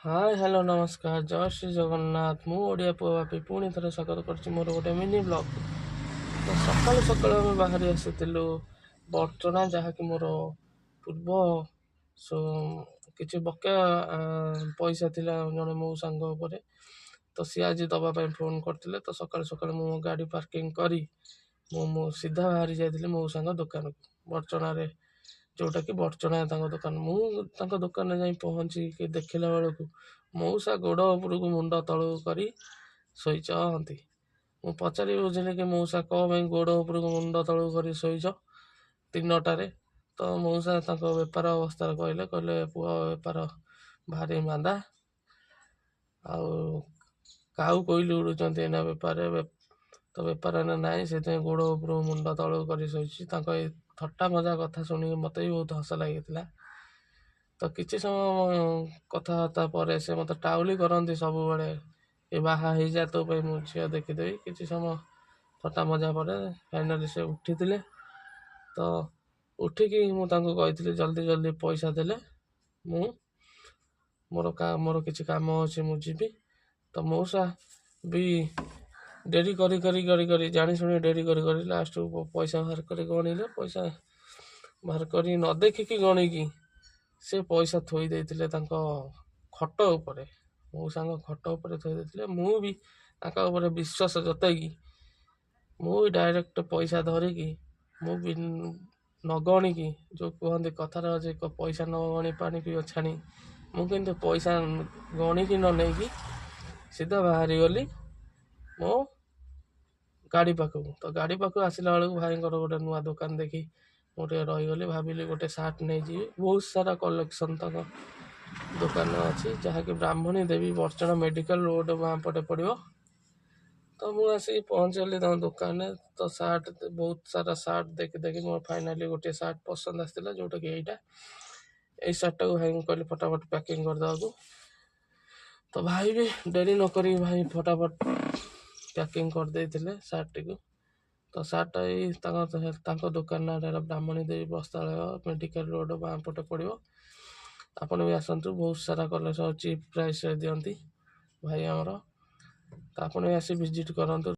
ହାଏ, hello, ନମସ୍କାର, ଜୟ ଶ୍ରୀ ଜଗନ୍ନାଥ। ମୁଁ ଓଡ଼ିଆ ପୁଅ ବାପି ପୁଣି ଥରେ ସ୍ୱାଗତ କରୁଛି ମୋର ଗୋଟେ ମିନି ବ୍ଲଗ୍। ତ ସକାଳୁ ସକାଳୁ ଆମେ ବାହାରି ଆସିଥିଲୁ ବଡ଼ଚଣା, ଯାହାକି ମୋର ପୂର୍ବ କିଛି ବକେୟା ପଇସା ଥିଲା ଜଣେ ମଉସାଙ୍କ ଉପରେ। ତ ସିଏ ଆଜି ଦେବା ପାଇଁ ଫୋନ୍ କରିଥିଲେ। ତ ସକାଳୁ ସକାଳୁ ମୁଁ ମୋ ଗାଡ଼ି ପାର୍କିଂ କରି ମୁଁ ମୋ ସିଧା ବାହାରି ଯାଇଥିଲି ମଉସାଙ୍କ ଦୋକାନକୁ ବଡ଼ଚଣାରେ, ଯେଉଁଟାକି ବଡ଼ଚଣା ତାଙ୍କ ଦୋକାନ। ମୁଁ ତାଙ୍କ ଦୋକାନରେ ଯାଇ ପହଞ୍ଚିକି ଦେଖିଲା ବେଳକୁ ମଉସା ଗୋଡ଼ ଉପରକୁ ମୁଣ୍ଡ ତଳକୁ କରି ଶୋଇଛନ୍ତି। ମୁଁ ପଚାରି ବୁଝିଲି କି ମଉସା, କ'ଣ ପାଇଁ ଗୋଡ଼ ଉପରକୁ ମୁଣ୍ଡ ତଳକୁ କରି ଶୋଇଛ 3ଟାରେ? ତ ମଉସା ତାଙ୍କ ବେପାର ଅବସ୍ଥାରେ କହିଲେ, ପୁଅ, ବେପାର ଭାରି ମାନ୍ଦା ଆଉ କାଉ କୋଇଲି ଉଡ଼ୁଛନ୍ତି ଏଇନା ବେପାରରେ। ତ ବେପାର ଏଇନା ନାହିଁ, ସେଥିପାଇଁ ଗୋଡ଼ ଉପରକୁ ମୁଣ୍ଡ ତଳକୁ କରି ଶୋଇଛି। ତାଙ୍କ ଏ ଥଟ୍ଟା ମଜା କଥା ଶୁଣିକି ମୋତେ ବି ବହୁତ ହସ ଲାଗିଥିଲା। ତ କିଛି ସମୟ କଥାବାର୍ତ୍ତା ପରେ, ସେ ମୋତେ ଟାଉଲି କରନ୍ତି ସବୁବେଳେ, ଏ ବାହା ହେଇଯା, ତୋ ପାଇଁ ମୁଁ ଝିଅ ଦେଖିଦେବି। କିଛି ସମୟ ଥଟ୍ଟା ମଜା ପରେ ଫାଇନାଲି ସେ ଉଠିଥିଲେ। ତ ଉଠିକି ମୁଁ ତାଙ୍କୁ କହିଥିଲି, ଜଲ୍ଦି ଜଲ୍ଦି ପଇସା ଦେଲେ ମୁଁ ମୋର କିଛି କାମ ଅଛି, ମୁଁ ଯିବି। ତ ମଉସା ବି ଡେରି କରି କରି କରି କରି, ଜାଣିଶୁଣି ଡେରି କରି କରି ଲାଷ୍ଟକୁ ପଇସା ବାହାର କରି ଗଣିଲେ। ପଇସା ବାହାର କରି ନ ଦେଖିକି ଗଣିକି ସେ ପଇସା ଥୋଇ ଦେଇଥିଲେ ତାଙ୍କ ଖଟ ଉପରେ, ମଉସାଙ୍କ ଖଟ ଉପରେ ଥୋଇ ଦେଇଥିଲେ। ମୁଁ ବି ତାଙ୍କ ଉପରେ ବିଶ୍ୱାସ ଜତେଇକି ମୁଁ ବି ଡାଇରେକ୍ଟ ପଇସା ଧରିକି, ମୁଁ ବି ନ ଗଣିକି, ଯେଉଁ କୁହନ୍ତି କଥାରେ ଅଛି, ପଇସା ନ ଗଣି ପାଣି ପିଇବ ଛାଣି, ମୁଁ କିନ୍ତୁ ପଇସା ଗଣିକି ନ ନେଇକି ସିଧା ବାହାରିଗଲି ମୋ ଗାଡ଼ି ପାଖକୁ। ତ ଗାଡ଼ି ପାଖକୁ ଆସିଲା ବେଳକୁ ଭାଇଙ୍କର ଗୋଟେ ନୂଆ ଦୋକାନ ଦେଖି ମୁଁ ଟିକେ ରହିଗଲି। ଭାବିଲି ଗୋଟେ ସାର୍ଟ ନେଇଯିବି। ବହୁତ ସାରା କଲେକ୍ସନ୍ ତାଙ୍କ ଦୋକାନ ଅଛି, ଯାହାକି ବ୍ରାହ୍ମଣୀ ଦେବୀ, ବଡ଼ଚଣା ମେଡ଼ିକାଲ ରୋଡ଼ ବାଁ ପଟେ ପଡ଼ିବ। ତ ମୁଁ ଆସିକି ପହଞ୍ଚିଗଲି ତାଙ୍କ ଦୋକାନରେ। ତ ସାର୍ଟ, ବହୁତ ସାରା ସାର୍ଟ ଦେଖି ଦେଖି ମୋର ଫାଇନାଲି ଗୋଟିଏ ସାର୍ଟ ପସନ୍ଦ ଆସିଥିଲା, ଯେଉଁଟାକି ଏଇଟା। ଏଇ ସାର୍ଟଟାକୁ ଭାଇଙ୍କୁ କହିଲି ଫଟାଫଟ ପ୍ୟାକିଂ କରିଦେବାକୁ। ତ ଭାଇ ବି ଡେରି ନକରି ଭାଇ ଫଟାଫଟ ପ୍ୟାକିଂ କରିଦେଇଥିଲେ ସାର୍ଟଟିକୁ। ତ ସାର୍ଟଟା ଏଇ ତାଙ୍କ ଦୋକାନ ନାଁଟା ହେଲା ବ୍ରାହ୍ମଣୀ ଦେବୀ ବସ୍ତ୍ରାଳୟ, ମେଡ଼ିକାଲ ରୋଡ଼ ବାଁ ପଟେ ପଡ଼ିବ। ଆପଣ ବି ଆସନ୍ତୁ, ବହୁତ ସାରା କଲେକ୍ସନ୍, ଚିପ୍ ପ୍ରାଇସ୍ରେ ଦିଅନ୍ତି ଭାଇ ଆମର। ତ ଆପଣ ବି ଆସି ଭିଜିଟ୍ କରନ୍ତୁ।